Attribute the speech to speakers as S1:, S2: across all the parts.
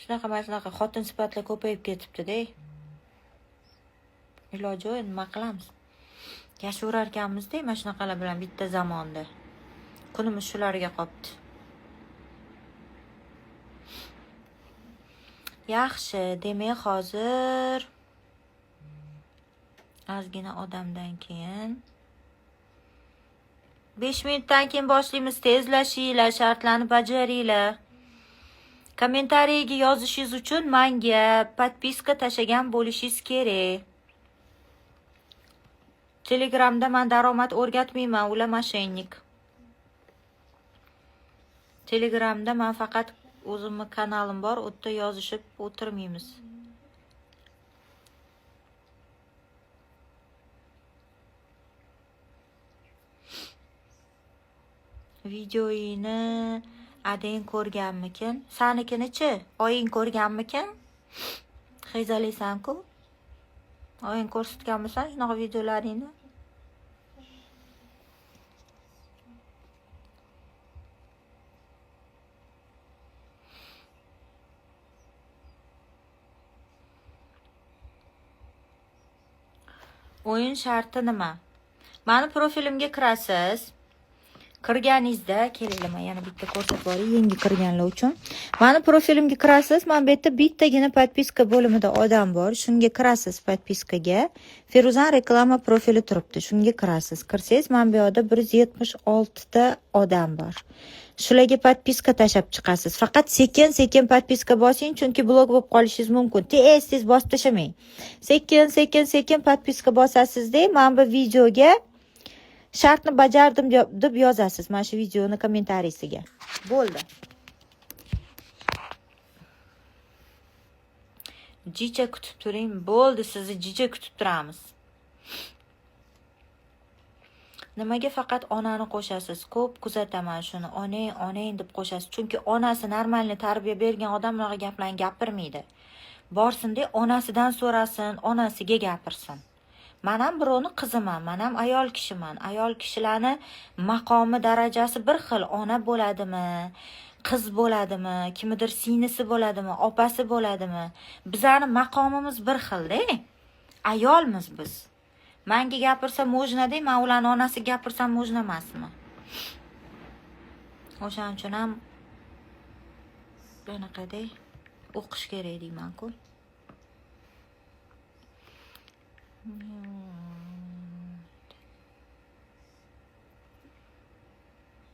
S1: Shunaqa, mana shunaqa xotin sifatlar ko'payib ketibdi-da. Iloji yo'q, nima qilamiz? Yashayverarkanmiz-da mana shunaqalar bilan bitta zamonda. Kunimiz shularga qopti. Yaxshi, demak hozir ozgina odamdan keyin 5 minutdan keyin boshlaymiz. Tezlashinglar, shartlarni bajaringlar. Kommentariyaga yozishingiz uchun menga podpiska tashlagan bo'lishingiz kerak. Telegramda men daromad o'rgatmayman, ular moshennik. Telegramda men faqat o'zimni kanalim bor, u yerda yozishib o'tirmaymiz. Videoyini adang ko'rganmikin? Sanikini-chi? Oying ko'rganmikin? Xezalaysan-ku. Oying ko'rsatganmisan shunaqa videolaringni? O'yin sharti nima? Mani profilimga kirasiz. Kirganingizda kelinglar, men yana bitta ko'rsatib boray yangi kirganlar uchun. Mani profilimga kirasiz, mana bu yerda bittagina podpiska bo'limida odam bor. Shunga kirasiz podpiskaga. Feruzan reklama profili turibdi. Shunga kirasiz. Kirsangiz, mana bu yerda 176 ta odam bor. Shularga podpiska tashlab chiqasiz. Faqat sekin-sekin podpiska bosing, chunki blok bo'lib qolishingiz mumkin. Tez-tez bosib tashlamang. Sekin-sekin-sekin podpiska bosasiz-da, mana bu videoga shartni bajardim deb yozasiz mana shu videoni kommentariysiga. Bo'ldi. Jicha kutib turing. Bo'ldi, sizni jicha kutib turamiz. Nimaga faqat onani qo'shasiz? Ko'p kuzataman shuni. Onang, onang deb qo'shasiz. Chunki onasi normalni tarbiya bergan odam bunaqa gaplarni gapirmaydi. Borsin-da, onasidan so'rasin, onasiga gapirsin. Men ham birovni qiziman, men ham ayol kishiman. Ayol kishilarni maqomi, darajasi bir xil. Ona bo'ladimi, qiz bo'ladimi, kimnidir singlisi bo'ladimi, opasi bo'ladimi? Bizani maqomimiz bir xil-da. Ayolmiz biz. Menga gapirsa можно-da, men ularni onasiga gapirsam можно emasmi? O'shaning uchun ham bunaqada o'qish kerak deyman-ku.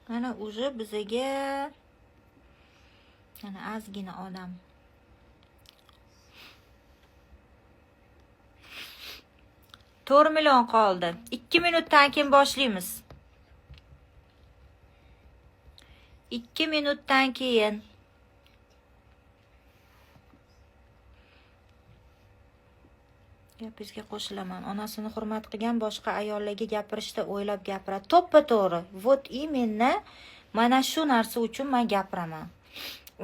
S1: Mana уже bizaga mana ozgina odam. 4 million qoldi. 2 minutdan keyin boshlaymiz. 2 minutdan keyin. Gapingizga qo'shilaman. Onasini hurmat qilgan boshqa ayollarga gapirishda o'ylab gapiradi. To'ppa-to'g'ri. Вот именно mana shu narsa uchun men gapiraman.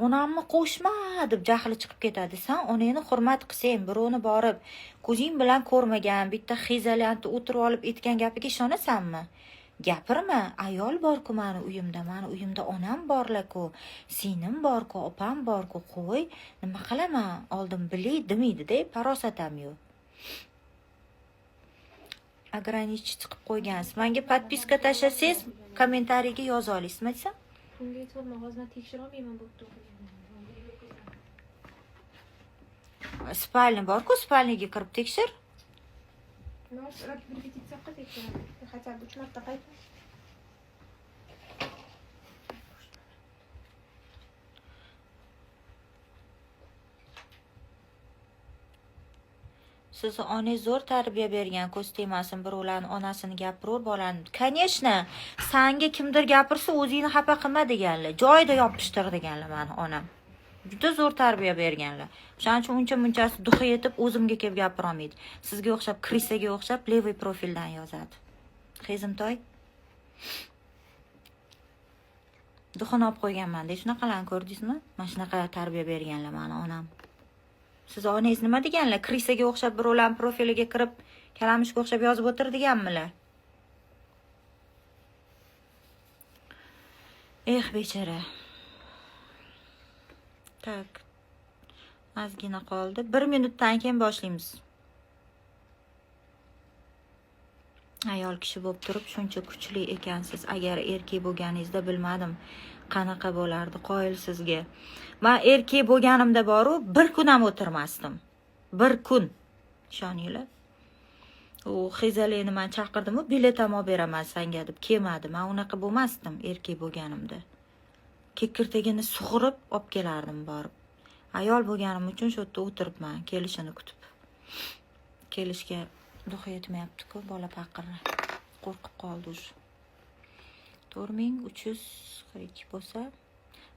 S1: Onamni qo'shma deb jahli chiqib ketadi. Sen onangni hurmat qilsang, birovni borib ko'zing bilan ko'rmagan bitta xezalantni o'tirib olib aytgan gapiga ishonasanmi? Gapirma, ayol bor-ku mani uyimda, mani uyimda onam borlar-ku, singlim bor-ku, opam bor-ku, qo'y, nima qilaman, oldin bilay demaydi-da, farosat ham yo'q. Ограничить qilib qo'ygansiz. Menga podpiska tashlasangiz, kommentariyga yoza olasiz, nima desam?
S2: Bunga aytyapman, hozir men tekshira olmayman bo'pti.
S1: Спальня bor-ku, спальня ga kirib tekshir.
S2: Ну, репетиция qilib tekshiraman. Хотя бы 3 marta qaytib.
S1: Sizni onangiz zo'r tarbiya bergan, ko'z tegmasin, birovlarni onasini gapirur bolani. Конечно, sanga kimdir gapirsa, o'zingni xafa qilma deganlar, joyida yopishtir deganlar mani onam. Juda zo'r tarbiya berganlar. O'shaning uchun uncha munchasi дух i yetib o'zimga kelib gapira olmaydi. Sizga o'xshab, крыса ga o'xshab левый profildan yozadi. Hezimtoy. Дух ini olib qo'yganman-da, shunaqalarni ko'rdingizmi? Mana shunaqa tarbiya berganlar mani onam. Siz onangiz nima deganlar? Крыса ga o'xshab birovlarning profiliga kirib, kalamushga o'xshab yozib o'tir deganmilar? Eh, bechora. Так. Ozgina qoldi. 1 minutdan keyin boshlaymiz. Ayol kishi bo'lib turib shuncha kuchli ekansiz. Agar erkak bo'lganingizda bilmadim qanaqa bo'lardi. Qoyil sizga. Men erkak bo'lganimda boru bir kun ham o'tirmasdim. Bir kun. Ishoninglar. U Xizalini men chaqirdim-u, bilet ham olib beraman senga deb kelmadi. Men unaqa bo'lmasdim erkak bo'lganimda. Kekirtagini sug'urib olib kelardim borib. Ayol bo'lganim uchun shu yerda o'tiribman, kelishini kutib. Kelishga дух i yetmayapti-ku, bola paqirni. Qo'rqib qoldi уже. 4342 bo'lsa,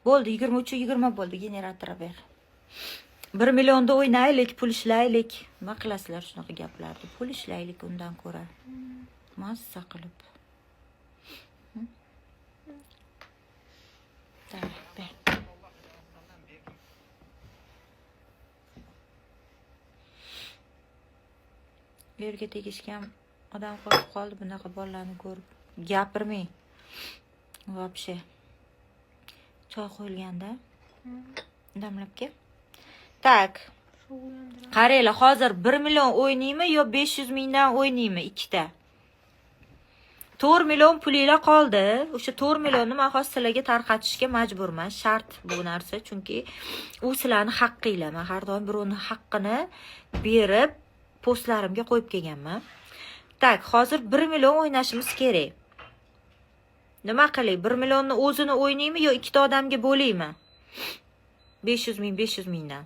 S1: bo'ldi, 23:20 bo'ldi, generator ber. 1 millionda o'ynaylik, pul ishlaylik. Nima qilasizlar shunaqa gaplarni? Pul ishlaylik undan ko'ra. Mazza qilib. Давай, ber. Yerga tegishgan odam qo'rqib qoldi bunaqa bolalarni ko'rib. Gapirmang. Вообще. Choy qo'yilganda damlab kel. Так.
S2: Shug'ullantiradi.
S1: Qaranglar, hozir 1 million o'ynaymi yo 500 mingdan o'ynaymi ikkita? 4 million pulinglar qoldi. O'sha 4 millionni men hozir sizlarga tarqatishga majburman. Shart bu narsa, chunki u sizlarning haqqinglar. Men har doim birovning haqqini berib postlarimga qo'yib kelganman. Так, hozir 1 million o'ynashimiz kerak. Nima qilay? 1 millionni o'zini o'ynaymi yo ikkita odamga bo'laymi? 500 ming, 500 mingdan.